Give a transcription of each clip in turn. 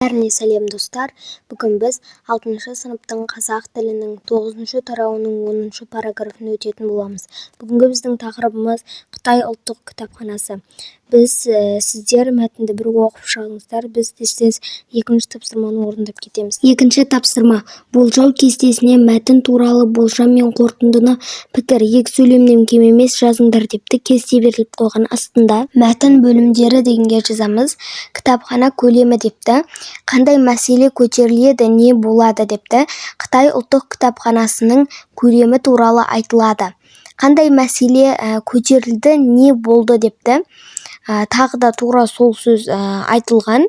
Бәріне сәлем, достар! Бүгін біз алтыншы сыныптың қазақ тілінің тоғызыншы тарауының 10-шы параграфын өтетін боламыз. Бүгінгі біздің тақырыбымыз: Қытай ұлттық кітапханасы. Біз сіздер мәтінді бір оқып шығыңыздар, біз тез-тез екінші тапсырманы орындап кетеміз. Екінші тапсырма: болжау кестесіне мәтін туралы болжам мен қорытынды пікір екі сөйлемнен кем емес жазыңдар депті. Кесте беріліп қойған астында. Мәтін бөлімдері дегенге жазамыз: кітапхана көлемі депті, қандай мәселе көтеріледі, не болады депті. Қытай ұлттық кітапханасының көлемі туралы айтылады. Қандай мәселе көтерілді, не болды депті. Тағы да тура сол сөз айтылған.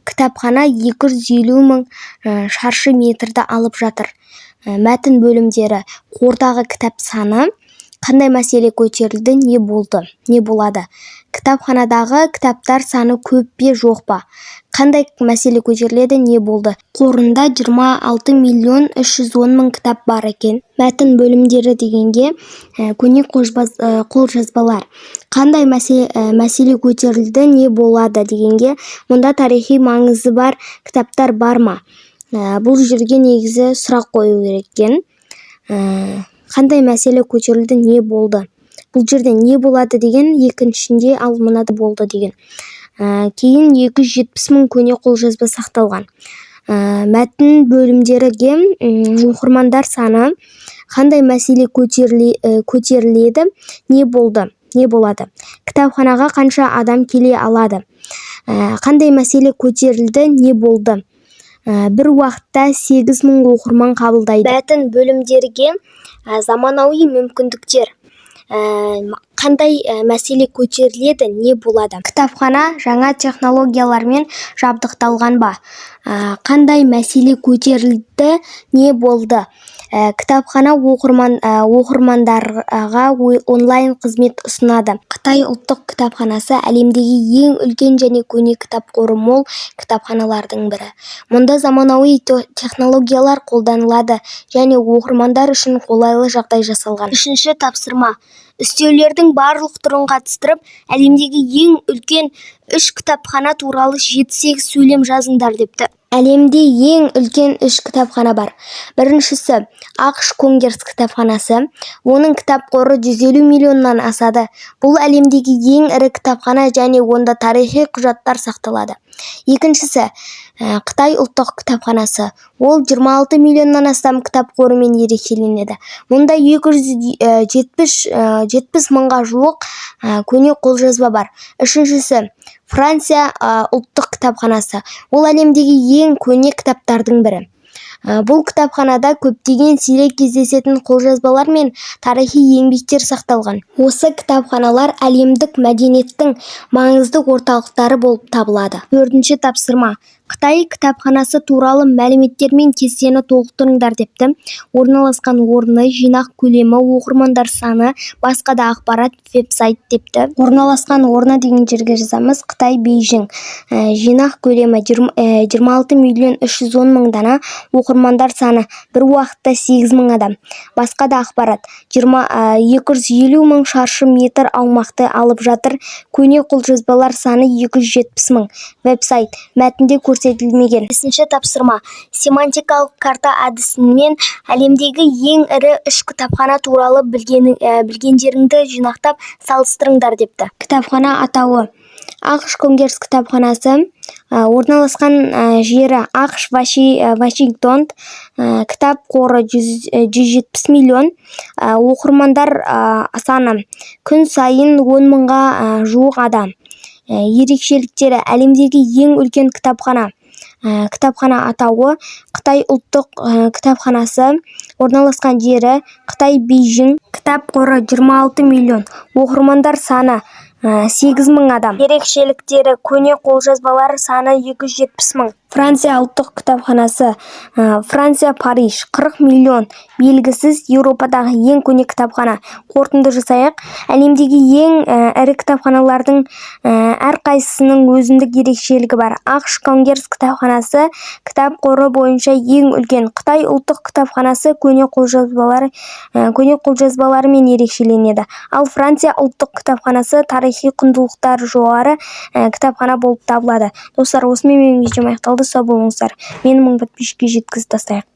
Кітапхана 250 мың шаршы метрді алып жатыр. Мәтін бөлімдері: қордағы кітап саны, қандай мәселе көтерілді, не болды, не болады. Кітапханадағы кітаптар саны көп пе, жоқ па? Қандай мәселе көтеріледі, не болды? Қорында 26 миллион 310 мың кітап бар екен. Мәтін бөлімдері дегенге көне қолжазбалар, қандай мәселе көтерілді, не болады дегенге, мұнда тарихи маңызы бар кітаптар бар ма? Бұл жерге негізі сұрақ қою керек екен. Қандай мәселе көтерілді, не болды? Бұл жерде не болады деген екіншінде, ал мынада болды деген. Кейін 270 мың көне қолжазба сақталған. Мәтін бөлімдеріге оқырмандар саны, қандай мәселе көтеріледі, не болды, не болады. Кітапханаға қанша адам келе алады? Қандай мәселе көтерілді, не болды? Бір уақытта 8 мың оқырман қабылдайды. Мәтін бөлімдерге заманауи мүмкіндіктер, қандай мәселе көтеріледі, не болады. Кітапхана жаңа технологиялармен жабдықталған ба? Қандай мәселе көтерілді, не болды? Кітапхана оқырмандарға онлайн қызмет ұсынады. Қытай ұлттық кітапханасы әлемдегі ең үлкен және көне кітап қоры мол кітапханалардың бірі. Мұнда заманауи технологиялар қолданылады және оқырмандар үшін қолайлы жағдай жасалған. Үшінші тапсырма: үстеулердің барлық түрін қатыстырып, әлемдегі ең үлкен үш кітапхана туралы жеті-сегіз сөйлем жазыңдар депті. Әлемде ең үлкен үш кітапхана бар. Біріншісі – АҚШ Конгресс кітапханасы. Оның кітап қоры 150 миллионнан асады. Бұл әлемдегі ең ірі кітапхана және онда тарихи құжаттар сақталады. Екіншісі – Қытай ұлттық кітапханасы. Ол 26 миллионнан астам кітап қорымен ерекшеленеді. Мұнда 270 мыңға жуық көне қолжазба бар. Үшіншісі – Франция ұлттық кітапханасы. Ол әлемдегі ең көне кітаптардың бірі. Бұл кітапханада көптеген сирек кездесетін қолжазбалар мен тарихи еңбектер сақталған. Осы кітапханалар әлемдік мәдениеттің маңызды орталықтары болып табылады. Төртінші тапсырма: Қытай кітапханасы туралы мәліметтермен кестені толықтырыңдар депті. Орналасқан орны, жинақ көлемі, оқырмандар саны, басқа да ақпарат, веб-сайт депті. Орналасқан орны деген жерге жазамыз: Қытай, Бейжің. Жинақ көлемі 26 миллион 310 мың дана. Оқырмандар саны бір уақытта 8 мың адам. Басқа да ақпарат: 250 мың шаршы метр аумақты алып жатыр. Көне қолжазбалар саны 270 мың. Веб-сайт мәтінде көрсетілмеген. Бесінші тапсырма: семантикалық карта әдісімен әлемдегі ең ірі үш кітапхана туралы білгендеріңді жинақтап, салыстырыңдар депті. Кітапхана атауы: АҚШ Конгресс кітапханасы. Орналасқан жері: АҚШ, Вашингтон. Кітап қоры 170 миллион. Оқырмандар саны күн сайын 10 мыңға жуық адам. Ерекшеліктері: әлемдегі ең үлкен кітапхана. Кітапхана атауы: Қытай ұлттық кітапханасы. Орналасқан жері: Қытай, Бейжің. Кітап қоры 26 миллион. Оқырмандар саны 8 мың адам. Ерекшеліктері: көне қолжазбалар саны 270 мың. Франция ұлттық кітапханасы, Франция, Париж, 40 миллион, белгісіз, Еуропадағы ең көне кітапхана. Қорытынды жасайық. Әлемдегі ең ірі кітапханалардың әрқайсысының өзіндік ерекшелігі бар. АҚШ Конгресс кітапханасы кітап қоры бойынша ең үлкен. Қытай ұлттық кітапханасы көне қолжазбаларымен ерекшеленеді. Ал Франция ұлттық кітапханасы тарихи құндылықтары жоғары кітапхана болып табылады. Достар, осымен менің видеом аяқталды. Сау болыңыздар. Мені 1000 подписчикке жеткізіп тастайық.